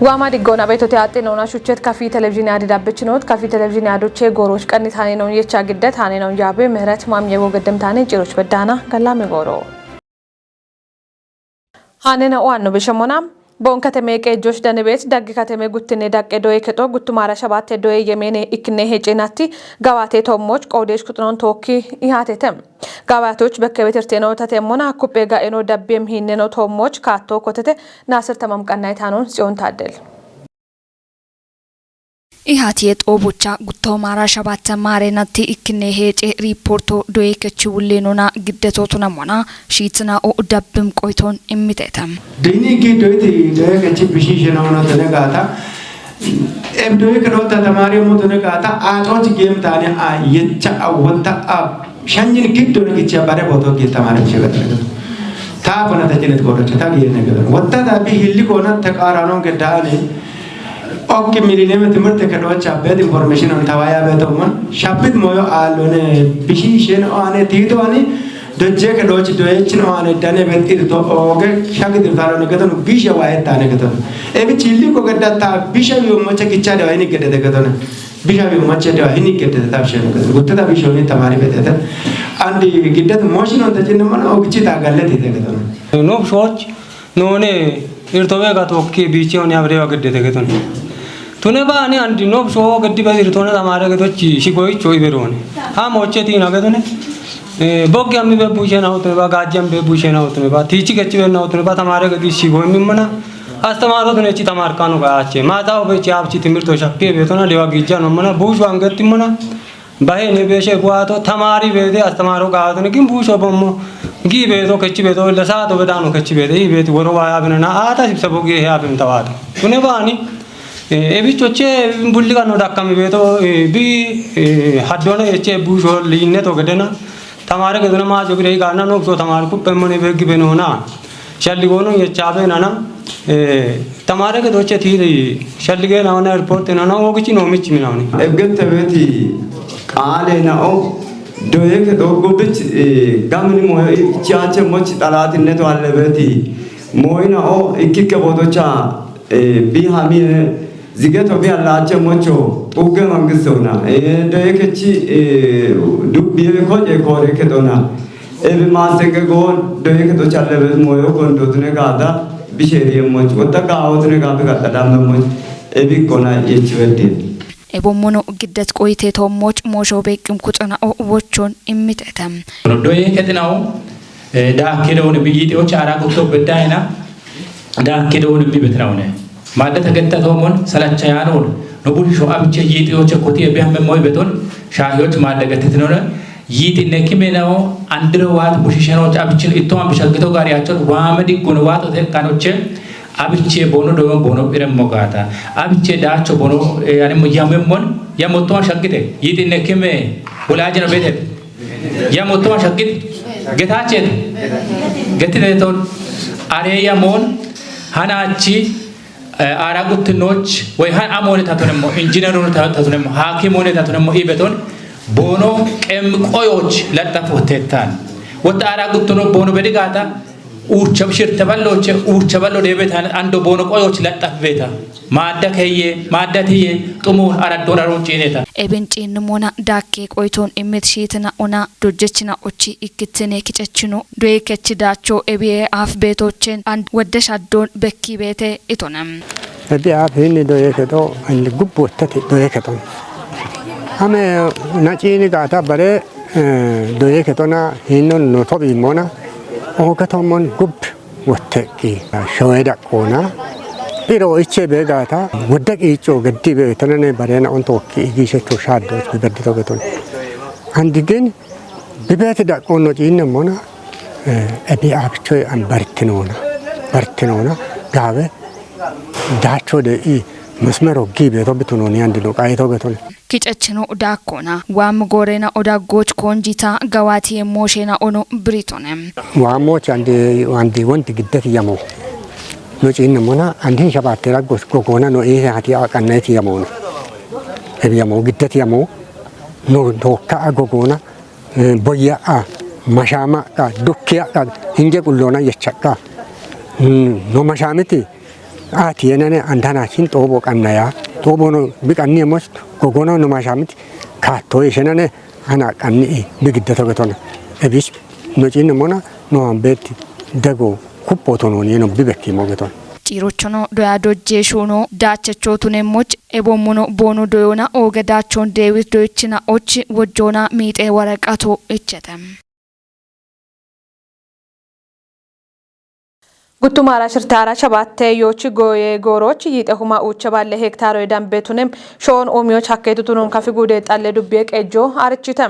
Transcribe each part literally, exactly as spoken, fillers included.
Waama diggoona beetote aaxxinoona shuchet kafi televizhiine adi dabbichinot, kafi televizhiine adoche gooroch qannitaanenoon yecha giddet aanenoon yaabe ምህረት ማምዬ ወገደምታኔ ጭሮች በዳና ገላሚ gooro. Haanena oanno bishemona, boon kateme qeejjoch danibet daggi kateme guttinne daqqe doye kexo guttumara shabatte doye yemene ikkinne hecenatti gawate toommoch qoodesh kuxunon tookki ihaatete. Gawatoch bekkebet irteno tatemmona kuppe ga'eno dabbiem hiinneno toommoch kaatto kotete Naasir Tamam qanna itaanon Tsiyoon Taaddel. Ihati yexoobocha guttoomara shabatta maarenatti ikkinne heece riippoorto doye kechi wullenona giddeto tunamona shiitina o dabbim qoyton immitetem. Dini gi doyti doye kechi bishishe na ona tone gaata. Em doye kedota tamari mo tone gaata. Aaxochi geem taane a yecha a wotta a shanyin giddo ne gicha bare boto gi tamari bishe gata. Ta bona ta jinet godo ta gi ne gado. Wotta da bi hilli gona ta qarano gedane. Ok, milineme timirte kedoocha bet information on tawaya beto mon. Shapit moyo alone bishi shen o ane tito ani. Dojje kedoochi doyechin o ane dane bet irto oge shagi dirtalo ne gedon bisha waye tane gedon. Ebi chilli ko gedda ta bisha yo mocha kicha de ini gedde gedon. Bisha yo mocha de ini gedde ta shen gedon. Gutta ta bisha ni tamari betete. Andi giddet motion on ta jinne mon o gichi ta galle tite gedon. Nob shoch noone irtobe ga tokki biiche one abrewa geddete getone. Tune ba ani andi nob showo geddi be irtone tamare getochi shigoicho iberone. Ha moche tina getone. Eh, boggi ammi be bushe na utune ba, gajji ammi be bushe na utune ba, tichi gechi be na utune ba tamare gedi shigo immi mana. Astamaro tune chi tamar kanu ga ache. Mata obe chi abchi timirto shappi be tona dewa gijja no mana bushu angetti mana. Bahe ne beshe buato tamari bede astamaro gato ne gin busho bommo gi beto kechi beto la sato bedano kechi bede i beti woro waya bena na ata sibsa bogi he abim tawato. Tune bani e bicho che bulli kanu dakkami beto bi haddona eche busho linne to gedena. Tamare gedona ma jogire gana no so tamar kuppe mone be gi benona. Shalligono yechabe nana. Eh, tamare gedoche tiri shallige na ona airport na na ogichi no michi minawni. Ebgette beti qaale na o doye kedo gobich gamni moyo chiache moch xalatinneto alle beti moyna o ikkikke bodocha bi hamine zigeto bi allache mocho ugge mangistona. Eh, doye kechi dubbiye koje kore kedona. Ebi maasege goon doye kedo challebet moyo gondo tune gaada bisheri emmoch wotta gaawo tune gaabe gaxxadame emmoch ebi kona yechi wedde. Ebommono giddet qoyite toommoch moosho beeqqim kuxona o wochon immitetem. Doye kexinawo daakke dewone biyyixiyoch aara gutto beddayina. Daakke dewone mi betinawone. Maaddata getta toomon salacha yaanoon no bushisho abiche yiixiyoche kotiye bihamme moy beton shaahiyoch maadda gettitinone. Yiixinne kimenawo andiro waat bushishenoch abichin ittoman bishaggito gaariyachon waame diggono waato teqqanoche abiche bono doyon bono iremmo gaata. Abiche daacho bono yanimmo yamemmon yamottoman shaggite. Yiixinne kime wolaajino betet. Yamottoman shaggit getaachet gettideton areeya moon hanachi aara guttinooch woy han amoone tatunemmo injineroone tatunemmo haakiimoone tatunemmo ibeton boono qem qoyooch laxxafoteettaan wotta aara guttinoo boono bedigaata. Uucha bishirte ballooche uucha ballo deebeetaan ando boono qoyooch laxxafibeeta. Maadda keyye maaddatiye xumu araddoon aroon ciineeta. Eben ciinnimoona daakke qoytoon immit shiitina ona dojjechina ochi ikkittine kicechino doye kechi daacho ebiye aaf beetochen and wadde shaddoon bekki beete itonem. Edi aaf hinni doye keto and gubbottati doye keton. Ame naciini gaata bare doye ketona hinnon no tobi mona oho ketomon gub wotteqqi showe daqqoona. Iro iche beegaata wodde qiicco geddi beetanane barena on tookki igiishecho shaaddoch bibeddito beton. Andi gin bibeeti daqqoonno ciinnemmona ebi abichoy an bartinoona bartinoona gaawe daacho de i mesmero gi beeto bitunooni andino qaayito beton. Kicechino daakkona waam goorena odaggoch koonjita gawaati yemmooshena ono biritone. Waammoch andi andi wondi giddet yamo. No ciinne mona andi shabatte raggoch gogoona no iise hati aqannayti yamono. Ebi yamo giddet yamo. No dookka a gogoona boyya a mashaama a dukkiya a hinje qulloona yecha a. No mashaamiti Ati yenane andana shin xobo qannaya. Xobo no bi qanni emos gogono no mashamit katto yeshenane ana qanni bi giddato getona. Ebis no cinne mona no ambeti dego kuppo tono yeno bi bekki mo getona. Ciirochono doya dojje shuuno daachecho tunemmoch ebommono boono doyona ooge daachon deewis doyichina och wojjoona miixee waraqato ichete. Guttumaara shirtaara shabatte yoochi gooye gooroch yiixehuma uucha balle hektaaroye dambe tunem shoon uumiyoch hakkeetu tunun kafi guude xalle dubbiye qeejjo arichite.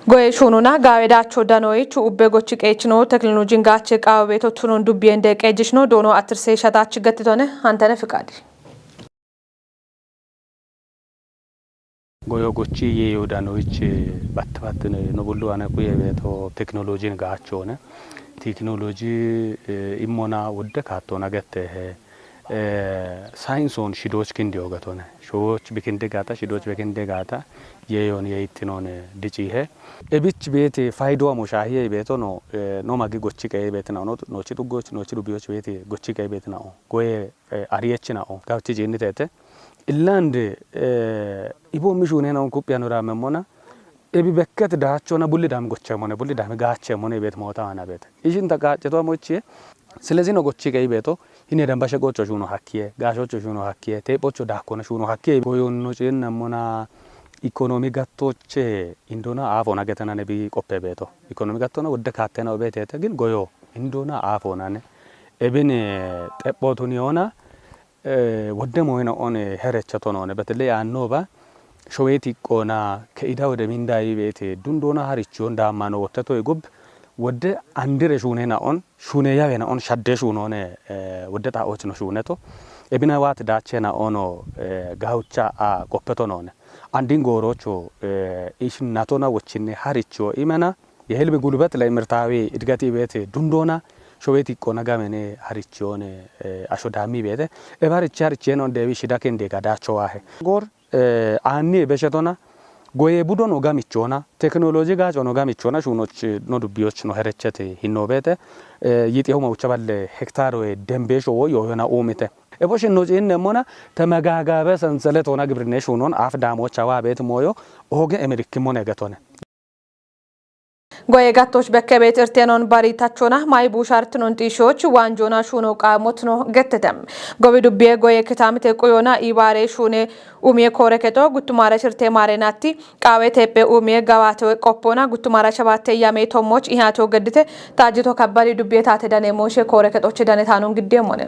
Goye shuununa gaawe daacho danoyi chuubbe gochi qeechino teknolojin gaache qaawe beeto tunun dubbiyende qeejjishino doono attirse shataach gattitone Antene Fiqaadi. Goyo gochi yeyo danoich batte batte no bullu ane kuye beeto teknolojin gaachoone. Teknoloji, eh, immona wodde kaattoona gettehe. Eh, sayinsoon shidoch kindi ogatone. Showoch bikinde gaata, shidoch bekinde gaata, yeyon yeittinone dicihe. Ebich beete faydowa mo shahiye beeto no, eh, no magi gochi qeye beetina, no, nochi duggoch, nochi dubbiyoch beete gochi qeye beetina o. Goye, eh, ariyechinao, gawchi jiinniteete. Illaande, eh, ibo mishuuneenaon kuphiyanora memmona, ebi bekket daachona bulli dami gochemone, bulli dami gaachemone beet moota aana beete. Ishin ta qaaccetoa mochie, silezi no gochi qeyi beeto, hine dambashe qocho shuuno hakkiye, gaashocho shuuno hakkiye, teephocho daakkona shuuno hakkiye. Goyonno ciinnemmona ikonomi gattoche indona aafona getenane bi qoppe beeto. Ikonomi gattona wodde kaattena obeeteete, gin goyo indona aafonane. Ebin, eh, xephootun yoona, eh, wodde mooyina on, eh, herecha tonoone. Betele yaannoba, showeeti qoona, keida wode mindayi beete, dundoona harichiyon daammano wotte toy gub, wodde andire shuunena on, shuune yawena on, shadde shuunoone, eh, wodde xaa'ochino shuuneto. Ebina waati daachena ono, eh, gaucha a qoppe tonoone. Andin goorocho, eh, ishinnatona wochinne harichiyo imena, የህልም ጉልበት ለምርታዊ እድገት ቤት ዱንዶና ሾቤት ይቆና ጋመኔ ሀሪችዮን አሾ ዳሚ ቤት ኤባርቼ ሀሪቼን ኦን ደቢ ሽዳ ኬንዴ ጋዳቸው ዋሄ ጎር አኒ በሸቶና ጎዬ ቡዶን ኦጋ ሚቾና ቴክኖሎጂ ጋጮን ኦጋ ሚቾና ሹኖች ኖ ዱቢዮች ኖ ሄረቸት ሂኖ ቤት ይጤሁ መውቸ ባለ ሄክታር ደንቤሾ ዮዮና ኡሚተ ኤቦሽ ኖ ጪን ነሞና ተመጋጋበ ሰንሰለት ሆና ግብርኔ ሹኖን አፍ ዳሞች አዋ ቤት ሞዮ ኦገ ኤምሪክ ሞነ ገቶነ Goye gattoch bekke beet irtenon bari tachona mayi buushartinon xiishoch waanjona shuuno qaamotno gettetem. Gobi dubbiye goye kitaamite quyona ibaare shuune umiye koore kexo guttumara shirte maarenatti qaawe teephe umiye gawaate qoppona guttumara shabatte yame tommoch ihato geddite taajjito kabbadi dubbiye taate dane mooshe koore kexoche dane taanon giddeemmone.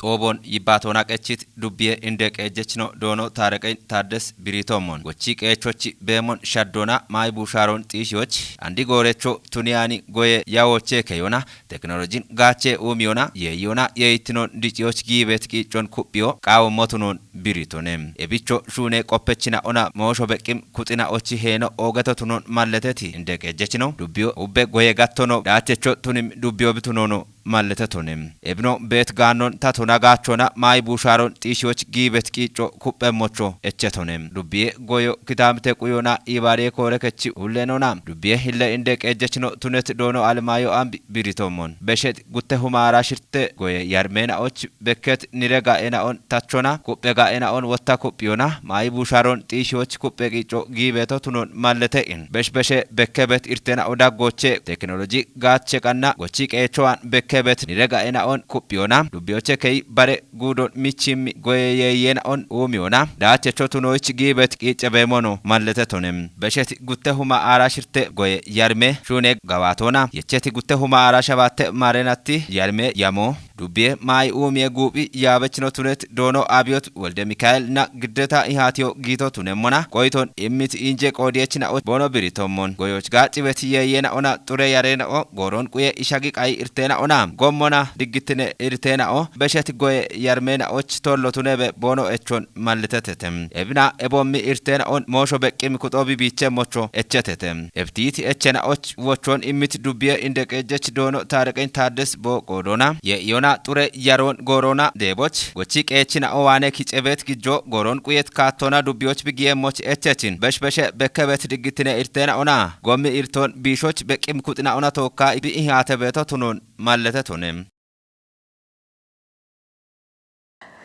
Xoobon yibbaatoona qechit dubbiye inde qeejjechino doono Taareqeny Taaddes biriitoommon. Gochi qeechochi beemon shaddoona maayi buushaaroon xiishiyoch andi goorecho tuniyaani goye yawoochee keyoona teknolojin gaachee uumiyona yeeyiyona yeeyittinon diciyoch giibet qiiccon kuphiyo qaawommotunon biriitone. Ebicho shuune qoppechina'ona moosho beqqim kuxina'ochi heeno oogetotunon malleteti inde qeejjechino dubbiyo ubbe goye gattono daachecho tunim dubbiyo bitunono malletetonem. Ebino beet gaannon tatona gaachona maayi buushaaron xiishiyoch giibet qiicco kuphemmocho echetonnem. Dubbiye goyo kitaamite quyona iibaariye koorekechi hullenona dubbiye hille inde qeejjechino tunet doono Alemaayo Ambi biritommon. Beshet gutte humaara shirte goye yarmeena'och bekket nire ga'ena'on tachona kuphe ga'ena'on wotta kuphiyona maayi buushaaron xiishiyoch kuphe qiicco giibeto tunon mallete'in. Beshbeshe bekkebet irtena'o daggooche teknoloji gaache qanna gochi qeechowan bekkebet nire ga'ena'on kuphiyona dubbiyoche keyi bare guudon michimmi goyeyeyena'on uumiyona daachecho tunoyich giibet qiicce beemono malletetonem. Beshet gutte huma aara shirte goye yarme shuune gawaatona yecheti gutte huma aara shabatte maarenatti yarme yamo dubbiye maayi uumiye guuphi yaabechino tunet doono Abiyot Wolde Mikael na giddeta ihaatiyo giito tunemmona qoyiton immit inje qoodiyechina'o boono biritommon. Goyoch gaacibet yeeyena'ona xure yareena'o gooron quye ishagi qayi irteena'ona gommona diggittine irteena'o beshet goye yarmeena'och tollo tunebe boono echon mallitetete. Ebina ebommi irteena'on moosho beqqimi kuxo bibiiche mocho echetete. Ebtiiti echena'och wochon immit dubbiye inde qeejjech doono Taareqeny Taaddes boo qoodona ye iyona xure yaroon goorona deeboch gochi qeechina'o waane kicebet gijjo gooron quyet kaattona dubbiyoch bigiyeemmoch echechin beshbeshe bekkebet diggittine irteena'ona gommi irtoon biishoch beqqim kuxina'ona tookka bi ihaatebeto tunon malletetonem.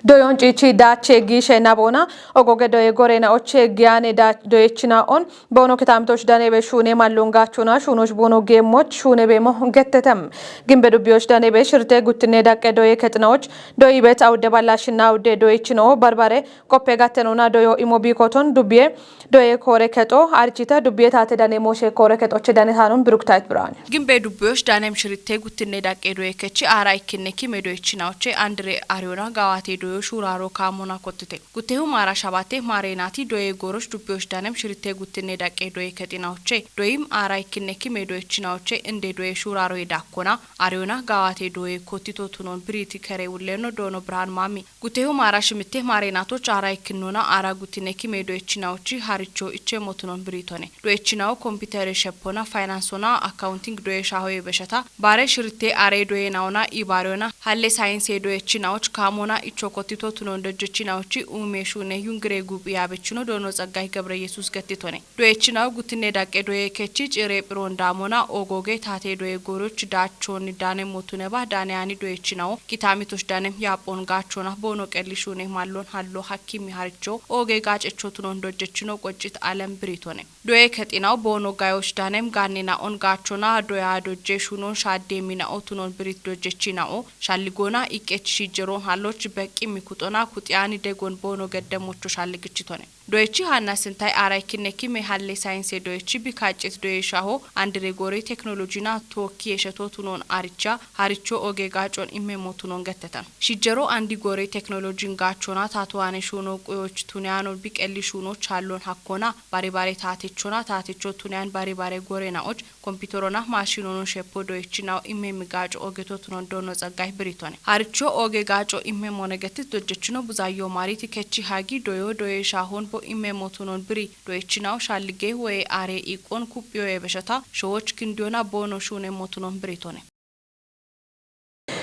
Doyon ciichi daache giishe naboona ogoge doye gorena oche giyane da doyechina on bono kitamitoch danebe shune mallon gachona shunoch bono gemoch shune bemo gettetem. Gimbe dubbiyoch danebe shirte guttine daqqe doye kexinawoch doyibet awude ballashina awude doyechino barbare qoppe gattenona doyo imo bikoton dubbiye doye kore kexo archite dubbiye tate dane moshe kore kexoche dane tanon Biruktayit Birhane. Gimbe dubbiyoch danem shirte guttine daqqe doye kechi ara ikkine kime doyechinawoche andire ariyona gawate doyo shuraro kamona kottite. Guttehu maara shabate maareenati doye gooroch dubbiyoch danem shirte guttine daqqe doye kexinawoche doyim ara ikkine kime doyechinawoche inde doye shuraro yedakkona ariyona gawate doye kottito tunon biriti kere wulleno doono Birhan Maami. Guttehu maara shimitte maareenatoch ara ikkinona ara guttine kime doyechinawochi haricho ichemo tunon biritone. Doyechinawo kompitere sheppona, finansona, accounting doye shahoye beshata, bare shirte are doye naona, ibariyona, halle sayinse doyechinawoch kamona, icho kottito tunon dojechinawochi ume shune yungire guphi yabechino doono Tsaggayi Gebre Yesus gettitone. Doyechinawo guttine daqqe doye kechi cire phiron damona, ogoge tate doye gooroch dachon dane motuneba, dane ani doyechinawo, kitamitoch danem yapon gachona, bono qelli shune mallon hallo hakkimi haricho, oge gacecho tunon dojechino qoccit alem biritone. Doye kexinawo bono gayoch danem gannina on gachona, doya dojje shunon shadde mina'o tunon birit dojechina'o, shalligona iqqech shijjeron halloch beqqi mikuxona, kuxiyani degon bono geddemocho shalligichitone. Doyechi hanna sintay ara ikkine kime halle sayinse doyechi bikaccet doye shaho, andire gore teknolojina tookki yesheto tunon aricha, haricho oge gacon immemo tunon gettetan. Shijjero andi gore teknolojin gachona tatuwane shuno quyoch tuniyano biqelli shuno challon hakkona, bare bare tatechona, tatecho tuniyan bare bare gore naoch, kompitorona mashinono sheppo doyechinawo imme migaco ogeto tunon doono Tsaggayi biritone. Haricho oge gaco imme monegetit dojechino buzayyo mariti kechi hagi doyo doye shahon bo imme motunon biri doyechinawo shallige woye are iqon kuphiyo yebeshata showoch kindiyona bono shune motunon biritone.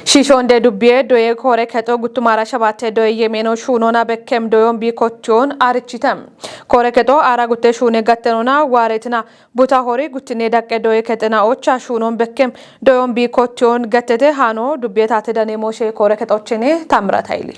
Shishonde dubbiye doye kore kexo guttumara shabate doye yemeno shunona bekkem doyon bi kottiyon arichitem. Kore kexo ara gutte shune gattenona waretina buta hori guttine daqqe doye kexena ocha shunon bekkem doyon bi kottiyon gattete hano dubbiye tate dane moshe kore kexochene Tamrat Hayli.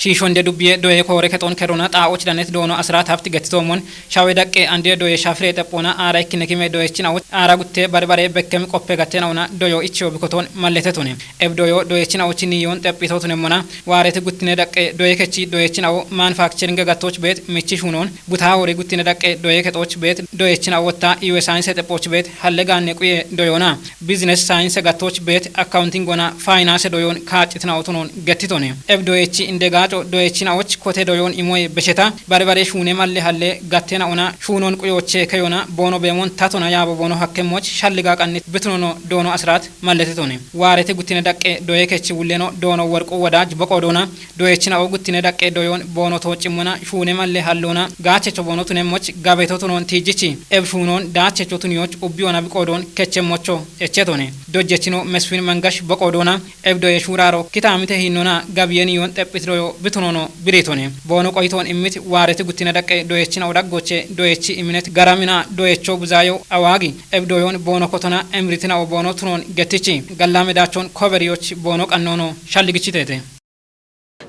Shiishonde dubbiye doye koore kexon kerona xaa'och danet doono asirat haft getitoomon shawe daqqe ande doye shafire xephona aara ikkine kime doyechin awoch aara gutte barbare bekkem qoppe gatten awona doyo ichiyo bikoton malletetone. Eb doyo doyechin awoch niyon xephito tunemmona waareti guttine daqqe doye kechi doyechin awo manufacturing gattoch beet michi shunon buta hori guttine daqqe doye kexoch beet doyechin awotta iwe sayinse xephoch beet halle gaanne quye doyona. Business science gattoch beet accounting ona finance doyon kaaccitina otonon gettitone. Eb doyechi inde gaaco doyechina och kote doyon imoye besheta barbare shuune malle halle gattena ona shuunon quyoche keyona boono beemon tatona yaabo boono hakkemoch shalliga qannit bitunono doono asirat malletitone. Waarete guttine daqqe doye kechi wulleno doono worqu wodaj boqo doona doyechina o guttine daqqe doyon boono toocimmona shuune malle hallona gaachecho boono tunemmoch gabeto tunon tiijichi eb shuunon daachecho tuniyoch ubbi ona biqoodon kechemmocho echetone. Dojjechino Mesfin Mangash boqoodoona eb doye shuuraro kitaamite hiinnona gabiyeniyon xephit doyo bitunono biritone. Boono qoyitoon immit waareti guttine daqqe doyechina o daggoche doyechi iminet garamina doyecho buzaayo awaagi eb doyon boono kotona emritina o boono tunon gettichi gallame daachon koberiyoch boono qannoono shalligichiteete.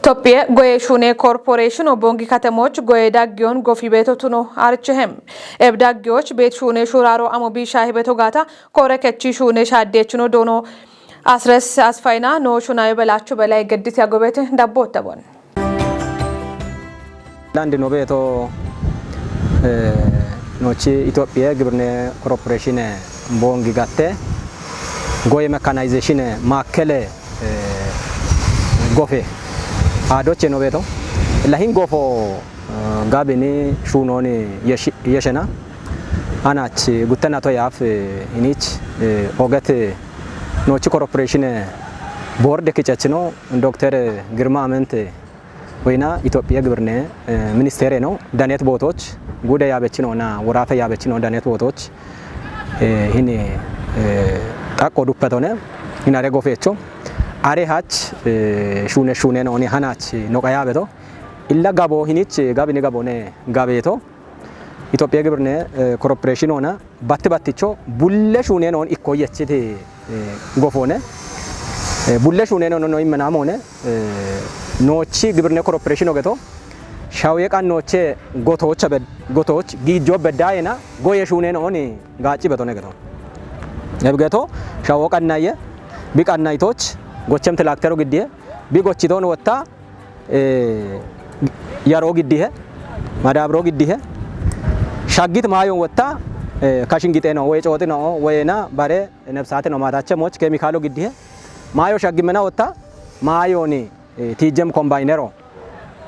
Tophiye goye shuune korporeeshin o bongi katemoch goye daggiyon gofi beeto tuno archehem. Eb daggiyoch beet shuune shuraro amo bi shaahi beeto gaata kore kechi shuune shaaddeechino doono asres asfayna no shunayo belacho belay geddit yagobete dabbotta bon. Landi no beeto, eh, nochi Itophiye gibirne korporeeshine boongi gatte goye mekkanayzeeshine maakkele, eh, gofe aadoche no beeto. Lahin gofo, eh, gabini shuunooni yesh-, yeshena. Anach guttena to yaaf, eh, inich, eh, oget, eh, nochi korporeeshine boorde kichechino Dokter Girma Amente Woyna Itophiya gibirne, eh, ministere no danet bootoch gude yaabechino na worafe yaabechino danet bootoch, eh, hini, eh, xaqqo duppetone hinare gofeecho are hach, eh, shuune shuune nooni hanach noqa yaabeto illa gabo hinich gabini gabone gabeeto Itophiya gibirne, eh, korporeeshin ona batti batticho bulle shuune noon ikko yechiti, eh, gofoone. Bulle shuuneno no immenamone, noochi gibirne koropireshino geto, shawie qannooche gotoocha bed-, gotooch giijjo beddaayena goye shuuneno oni gaacci betone geto. Ebi geto, shawo qannaye, bi qannayitoch, gochem tilaktero giddiye, bi gochitoon wotta, eh, yaroo giddihe, madaabiroo giddihe, shaggit maayoon wotta, eh, kashin gixeno, woye cooxino, woyena bare, nebsaate no maatache moch, keemikaalo giddihe, maayo shaggimena wotta, maayooni, eh, tiijjem kombaynero,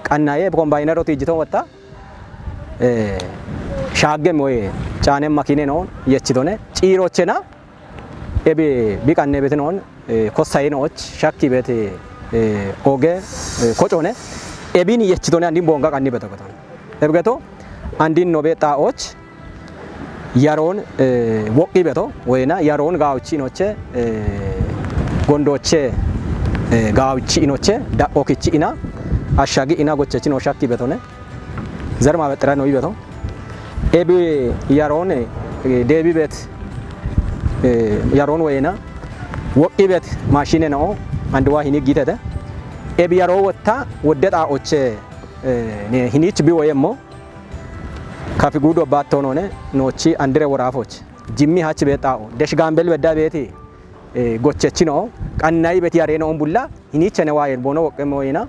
qannaye kombaynero tiijjito wotta, eh, shaaggem woye caanem makine no, yechitone, ciirochena, ebi bi qanne betinoon, eh, kossayinoch, shakki bete, eh, oge, eh, kocone, ebin yechitone andin boonga qanni beto geton. Ebi geto, andin no be xaa'och, yaroon, eh, woqqi beto, woyena yaroon gaawuchi inoche, eh, gondooche, eh, gaawuchi inoche, daqqo kichi ina, ashshagi ina gochechi no shakki betone. Zer maabexira no ibeto. Ebi yaroon, eh, deebi bet, eh, yaroon woyena, woqqi bet maashine no, anduwa hini gitete. Ebi yaroo wotta, wodde xaa'oche, eh, ne, hinich bi woyemmo, kafi guudo baattoonone, noochi andire woraafoch. Jimmi hach beexxaa'o. Desh Gaambel bedda beeti, eh, gochechino, qannayi beti yareeno on bulla, hinichene waayen boono woqqemmo yina,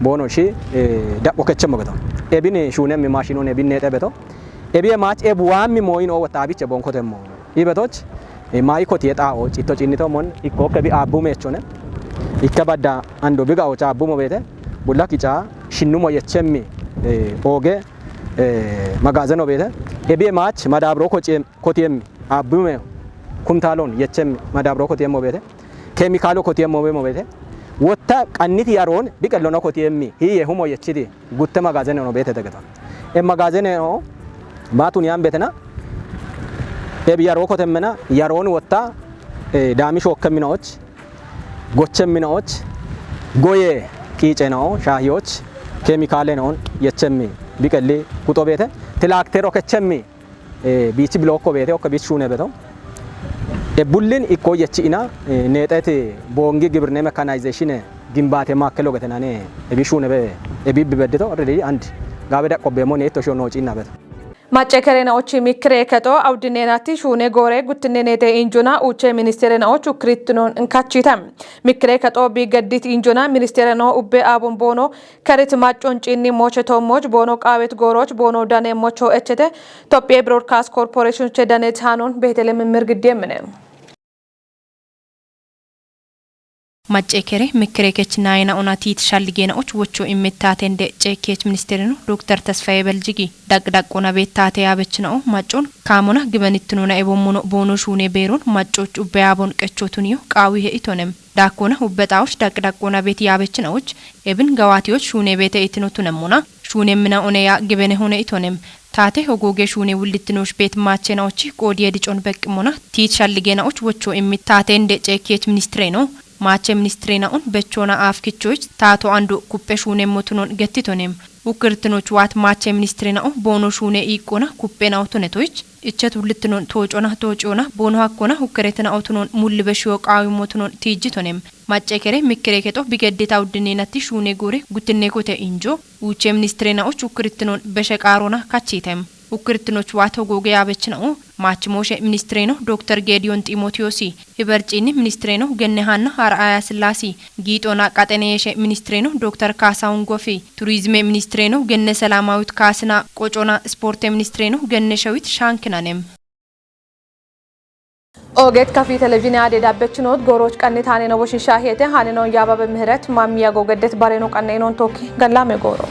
boono shi, eh, daqqo kechemmo geto. Ebin shuunemmi maashinoon ebin neexe beto. Ebiye maach ebu waammi mooyino wotta abiche boonkotemmo. Ibetoch, eh, maayi kotiye xaa'o, citto cinnito mon, ikko kebi aabbu meechone. Ikke badda ando biga ocha aabbu mo beete, bulla kicha, shinnumo yechemmi, eh, ooge, eh, magaazeno beete. Ebiye maach madaabiro koci-, kotiyemmi, aabbume kuntaalon yechemmi madaabiro kotiyemmo beete, keemikaalo kotiyemmo beemo beete, wotta qanniti yaroon biqellono kotiyemmi, hiye humo yechiti, gutte magaazeneno beete tegeton. E magaazeneno baatun yaan beetena, ebi yaroo kotemmena, yaroon wotta, eh, daami shookkemminoch, gochemminooch, goye qiicenoo, shaahiyoch, keemikaalenoon yechemmi biqelli kuxo beete, tilaaktero kechemmi, eh, biichi bilookko beete, okke biich shuune beto. E bullin ikko yechi ina, eh, neexeti boongi gibirne mekanayizeeshine gimbaate maakkelo getenane, e biich shuune be, e biibbi beddito, already and gaabe daqqobbeemmo neetto shoo noo ciinna beto. Macce kerenaochi mikkire kexo awdineenatti shuune goore guttinne neete injuna uuche ministerenaoch ukkirittinoon nkachita. Mikkire kexo bi geddit injuna ministereno ubbe aabon boono kerit maccon ciinni mooche toommoch boono qaawet gooroch boono dane mocho echete Tophiye Broadcast Corporation che dane taanon Beetele mimmir giddiye mine. Macce kere mikkire kech naayina ona tiit shalligeenaoch wocho immittaatende ceekkeech ministerinu Doktor Tesfaye Beljigi daqdaqona beettaate yaabechinao maccon kaamona gibenittinona ebommono boono shuune beeron maccoch ubbe aabon qechotuniyo qaawihe itonem. Daakkona ubbe xaoch daqdaqona beet yaabechinaoch ebin gawaatiyoch shuune beete itino tunemmona shuune mina one ya gibene hone itonem. Taate hogooge shuune wullittinoosh beet maachenaochi qoodiye dicon beqqimona tiit shalligeenaoch wocho immittaatende ceekkeech ministireno maache ministireenaon bechona aafkichoich taato ando kuppe shuunemmo tunon gettitonem. Ukkirtinoch waat maache ministireenao boono shuune iiqqona kuppenao tunetoich ichet wullittinon toocona toociyona boono hakkona ukkiretinao tunon mulli beshiyo qaawimmo tunon tiijjitonem. Macce kere mikkire kexo bigeddita uddineenatti shuune goore guttinne kote injo uuche ministireenaoch ukkirtinoon beshe qaarona kachiitem. Ukkirtinoch waat hogooge yaabechinao maachimooshe ministireeno Doktor Geediyoon Ximootiyoosi, hiberciinni ministireeno Genne Haanna Ar'aaya Sillaasi, giixona qaxeneeshe ministireeno Doktor Kaasahun Gofi, turizime ministireeno Genne Selaamaawit Kaasina, qocona ispoorte ministireeno Genne Shawit shaankinanem. Oogeet kafi televizhiine aade dabbechinoot gooroch qanni taaneno woshin shaahiete haanenoon yaababe mihiret maammiya googeddet bareno qanneinoon tookki gallaame gooro.